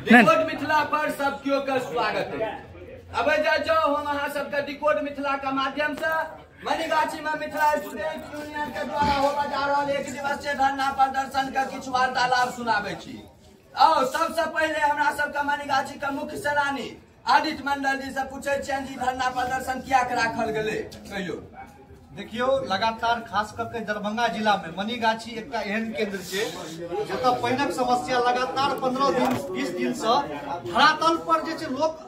Decode Mithila पर सब केओ के स्वागत है। अब जाओ हम अहाँ सबके डिकोड मिथिला के माध्यम से मनीगाछी में मिथिला स्टूडेंट यूनियन के द्वारा होबय जा रहल एक दिवसीय धरना प्रदर्शन के किछु वार्तालाप सुनाबै छी। आओ सबसे पहले हमरा सबके मनीगाछी के मुख्य सेनानी आदित्य मंडल जी से पूछे छियनि जी धरना प्रदर्शन किया के राखल गेलै, कहियो। देखियो, लगातार खास करके दरभंगा जिला में मनीगाछी एकटा एहन केंद्र छै जतऽ पानिक समस्या लगातार 15 दिन 20 दिन से धरातल पर जे छै लोक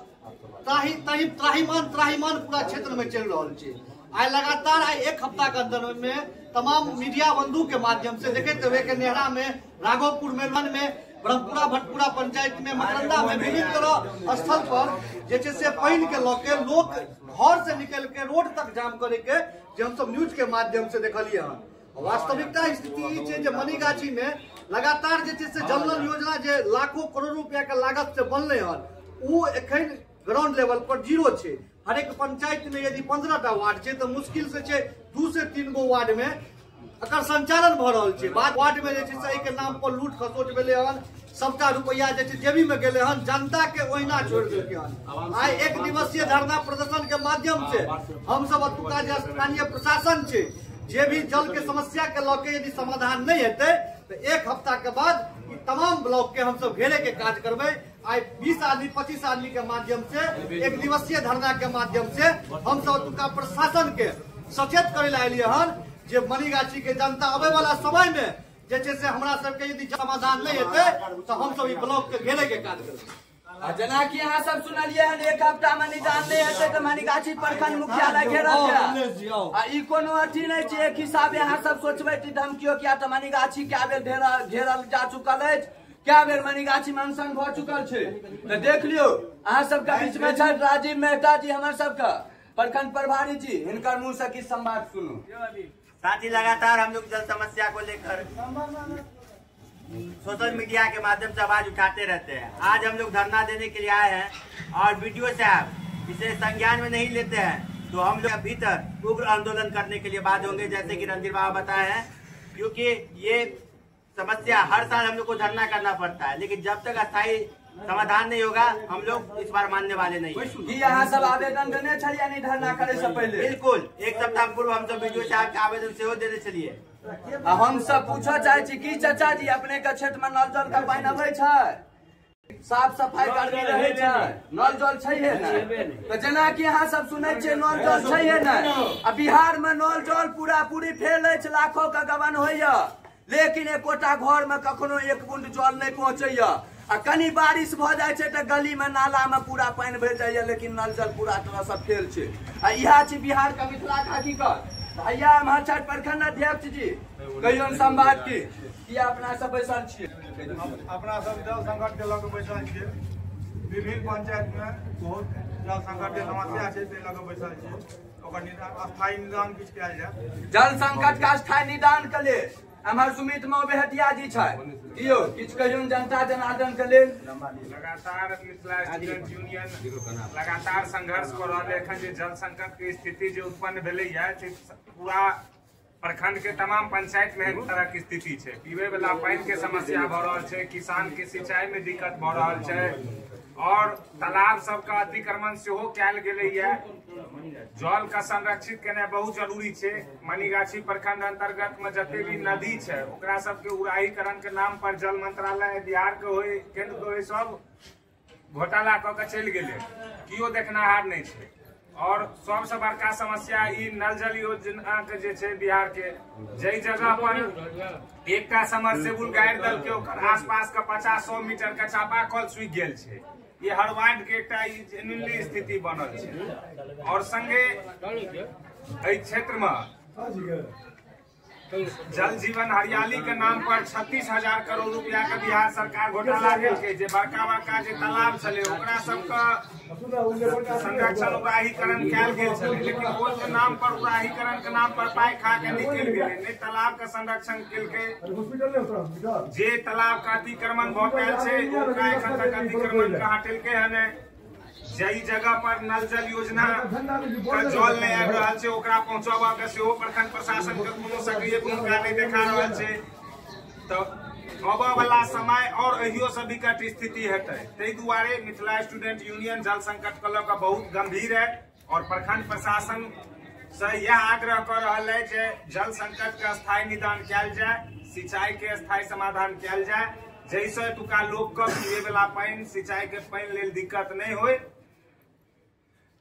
त्राही त्राहीमान त्राहीमान पूरा क्षेत्र में चलि रहल छै। आइ लगातार आइ एक हफ्ता के अंदर में तमाम मीडिया बंधु के माध्यम से देखैत हेबै कि नेहरा में, राघोपुर में, वन में, ब्रह्मपुरा भटपुरा पंचायत में, मकरंदा में विभिन्न तरह स्थल पर जे छै से पानि के लऽ के लोक घर से निकल के रोड तक जाम करे के जे हमसब न्यूज के माध्यम से देखलियै हन। वास्तविकता स्थिति ई छै जे मनीगाछी में लगातार जे छै से जल नल योजना जे लाखों करोड़ रुपया के लागत से बनलै हन ओ एखन ग्राउंड लेवल पर जीरो छै। हरेक पंचायत में यदि 15 टा वार्ड छै तऽ मुश्किल से छै 2 से 3 गो वार्ड में एकर संचालन भऽ रहल छै। बाद वार्ड में जे छै से एहिके नाम पर लूट खसोट भेलै हन, सबटा रुपया जे छै जेबी में गेलै हन, जनता के ओहिना छोड़ि देलकै हन। आइ एक दिवसीय धरना प्रदर्शन के माध्यम से हमसब एतुका जे स्थानीय प्रशासन छै जे भी जल के समस्या के लऽ के यदि समाधान नहीं हेतै तऽ एक हफ्ता के बाद ई तमाम ब्लॉक के हमसब घेरे के काज करबै। आइ 20 आदमी 25 आदमी के माध्यम से एक दिवसीय धरना के माध्यम से हमसब एतुका प्रशासन के सचेत करे ला एलियै हन जे मनीगाछी के जनता आबै वाला समय में जे छै से हमरा सबके यदि समाधान नहीं हेतै तऽ हमसब ई ब्लॉक के घेरे के काज करबै। आ जेना कि अहाँ सब सुनलियै हन एक हफ्ता में निदान नहीं हेतै तऽ मनीगाछी प्रखंड मुख्यालय घेरल जायत। आ ई कोनो अथी नहीं छै, एक हिसाबे अहाँ सब सोचबै कि धमकियो किया तऽ मनीगाछी कए बेर घेरल जा चुकल अछि, कए बेर मनीगाछी में अनशन भऽ चुकल छै। तऽ देख लियौ अहाँ सबके बीच में छथि राजीव मेहता जी, हमर सबके प्रखंड प्रभारी जी, हिनकर मुँह से किछु संवाद सुनू। साथ ही लगातार हम लोग जल समस्या को लेकर सोशल मीडिया के माध्यम से आवाज उठाते रहते हैं। आज हम लोग धरना देने के लिए आए हैं और बीडीओ साहब इसे संज्ञान में नहीं लेते हैं तो हम लोग भीतर उग्र आंदोलन करने के लिए बाध्य होंगे, जैसे कि रणधीर बाबा बताए हैं, क्योंकि ये समस्या हर साल हम लोग को धरना करना पड़ता है, लेकिन जब तक अस्थायी समाधान नहीं होगा हम लोग इस बार मानने वाले नहीं। यहाँ सब आवेदन देने छलिए नहीं धरना करे से पहले? बिल्कुल, एक सप्ताह पूर्व हम सब बीडीओ साहब के आवेदन सेहो देने छलिए। हम सब पूछऽ चाहे छी कि चाचा जी अपने के क्षेत्र में नल जल के पानि अबै छै, साफ सफाई कर्मी रहै छै, नल जल छैहे ने? तऽ जेना कि अहाँ सब सुनै छियै नल जल छैहे ने, आ बिहार में नल जल पूरा पूरी फेल अछि, लाखों के गबन होइया, लेकिन एकोटा घर में कखनो एक बूंद जल नहीं पहुंचैया। आ कनी बारिश भऽ जाइ छै तऽ गली में नाला में पूरा पानि भरि जाइया, लेकिन नल जल पूरा तरह से फेल छै। आ इएह छै बिहार के मिथिला के हकीकत। भैया एम्हर छथि प्रखंड अध्यक्ष जी, कहियौ संवाद की किया अपना सब बैसल छियै? अपना सब जल संकट के लऽ के बैसल छियै। विभिन्न पंचायत में बहुत जल संकट के समस्या छै, ताहि लऽ के बैसल छियै। ओकर निदान अस्थायी निदान किछु कयल जाय। जल संकट के अस्थायी निदान के लेल एम्हर सुमित मौबेहटिया जी छथि, दियौ किछु कहियौ जनता जनार्दन के लेल। लगातार मिथिला स्टूडेंट यूनियन लगातार संघर्ष कऽ रहल है। एखन जे जल संकट के स्थिति जे उत्पन्न भेलैया पूरा प्रखंड के तमाम पंचायत में एहन तरह के स्थिति छै। पीबै वाला पानि के समस्या भऽ रहल छै, किसान के सिंचाई में दिक्कत भऽ रहल छै और तालाब सबके अतिक्रमण सेहो कयल गेलैया। जल के संरक्षित केनाइ बहुत जरूरी छै। मनीगाछी प्रखंड अंतर्गत में जते भी नदी छै ओकरा सबके उड़ाहीकरण के नाम पर जल मंत्रालय बिहार के होय केंद्र के होय सब घोटाला कऽ के चलि गेलै, केओ देखनाहार नहि छै। और सबसे बड़का समस्या ई नल जल योजना के जे छै बिहार के, जाहि जगह पर एकटा समरसेबुल गाड़ि देलकै ओकर आसपास के 50-100 मीटर के चापाकल सूखि गेल छै। ये हर वार्ड के एकटा जेन्युइनली स्थिति बनल छै। और संगे एहि क्षेत्र में जल जीवन हरियाली के नाम पर 36,000 करोड़ रुपया के बिहार सरकार घोटाला केलकै। जे बड़का बड़का जे तालाब छलै ओकरा सबके संरक्षण उड़ाहीकरण कयल गेल छलै, लेकिन ओहि नाम पर उड़ाहीकरण के नाम पर पाइ खा के निकलि गेलै, नहि तालाब के संरक्षण केलकै। जे तालाब के अतिक्रमण भऽ गेल छै ओकरा एखन तक अतिक्रमण के हटेलकै हन। जाहि जगह पर नल जल योजना के जल नहीं आबि रहल छै ओकरा पहुंचाबऽ के सेहो प्रखंड प्रशासन के कोनो सक्रिय भूमिका नहीं देखा रहल छै। तऽ आबऽ वाला समय और एहियो से विकट स्थिति हेतै। ताहि दुआरे मिथिला स्टूडेंट यूनियन जल संकट के लऽ कऽ बहुत गंभीर है और प्रखंड प्रशासन से यह आग्रह कर रहल है जे जल संकट के स्थायी निदान कयल जाय, सिंचाई के स्थायी समाधान कयल जाय, जैसे एतुका लोक के पीए वाला पानि, सिंचाई के पानि लेल दिक्कत नहीं होय।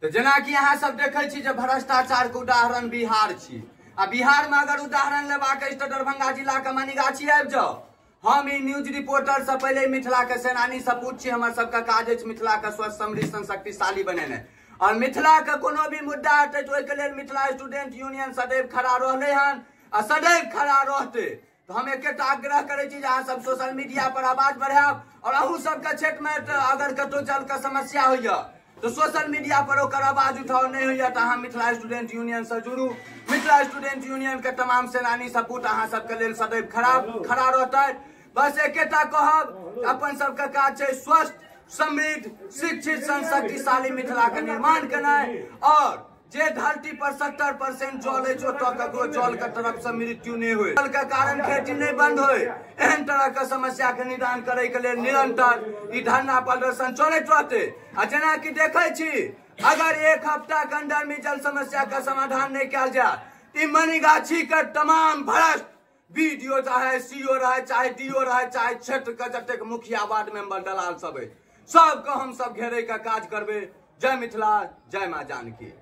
तो जेनाकि अहाँ सब देखै छी जे भ्रष्टाचार के उदाहरण बिहार छी आ बिहार में अगर उदाहरण लेबाक अछि तऽ दरभंगा जिला के मनीगाछी आबि जाउ। हम ई न्यूज रिपोर्टर से पहले मिथिला के सेनानी सपूत छी। हमर सबके काज अछि मिथिला के स्वस्थ, समृद्ध, शक्तिशाली बनेनाइ और मिथिला के कोनो भी मुद्दा हेतै तऽ ओहिके लेल मिथिला स्टूडेंट यूनियन सदैव खड़ा रहलै हन आ सदैव खड़ा रहतै। तो हम एकेटा आग्रह करै छी जे अहाँ सब सोशल मीडिया पर आवाज बढ़ायब और अहूँ सबके क्षेत्र में अगर कतौ जल के समस्या होइया तो सोशल मीडिया पर ओकर आवाज उठाओ, नहीं होइया तो अहाँ मिथिला स्टूडेंट यूनियन से जुड़ू। मिथिला स्टूडेंट यूनियन के तमाम सेनानी सपूत अहाँ सबके लेल सदैव खड़ा रहतै। बस एकेटा कहब, अपन सबके काज छै स्वस्थ, समृद्ध, शिक्षित, शक्तिशाली मिथिला के निर्माण केनाइ और जे धरती पर 70% जल अछि ओतऽ ककरो जल के तरफ से मृत्यु नहीं होय, जल के कारण खेती नहीं बंद होय, एहन तरह के समस्या के निदान करे के लेल निरंतर ई धरना प्रदर्शन चलैत रहतै। आ जेनाकि देखै छी अगर एक हफ्ता के अंदर में जल समस्या के समाधान नहीं कयल जाय, ई मनीगाछी के तमाम भ्रष्ट बीडीओ चाहे सीओ रहे चाहे do रहे चाहे क्षेत्र के जतेक मुखिया वार्ड मेंबर दलाल सब है सबके हम सब घेरे के काज करबै। जय मिथिला, जय माँ जानकी।